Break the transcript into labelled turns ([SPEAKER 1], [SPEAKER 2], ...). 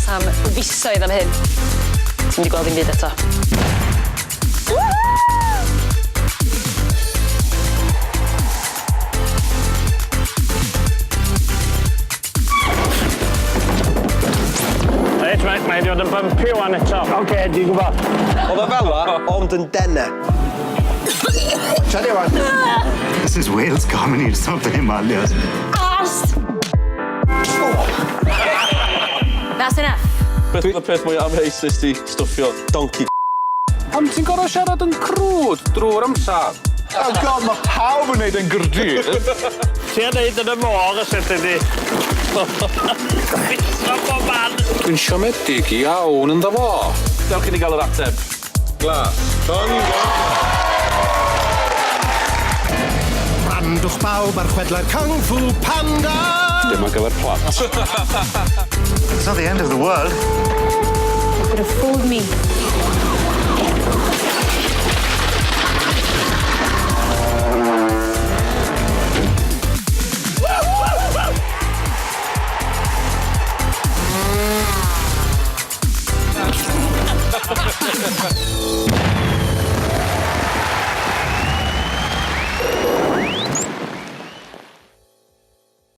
[SPEAKER 1] am fisoedd am hyn. Ti'm 'di gweld dim byd eto.
[SPEAKER 2] Reit, mae, mae 'di bod yn bumpy ŵan eto. Oce, dwi'n gwbod.
[SPEAKER 3] O'dd o fel 'a, ond yn dene. Try di wan.
[SPEAKER 4] This is Wales coming here, it's not the Himalayas.
[SPEAKER 1] Arse! That's enough.
[SPEAKER 5] Beth oedd y peth mwya amheus nes ti stwffio?
[SPEAKER 3] Donkey.
[SPEAKER 6] Pam ti'n gorfod siarad yn crwd drwy'r amser?
[SPEAKER 7] Oh God, mae pawb yn neud e'n Gyrdydd.
[SPEAKER 2] Ti a neud yn y môr os ydyn ni. Bita bob man.
[SPEAKER 6] Dwi'n siomedig iawn ynddo fo.
[SPEAKER 5] Dewch i ni gael yr ateb. Glas.
[SPEAKER 8] Gwrandwch bawb ar chwedlau'r Kung Fu Panda!
[SPEAKER 6] Dim ar gyfer plant.
[SPEAKER 4] It's not the end of the world.
[SPEAKER 1] You could have fooled me.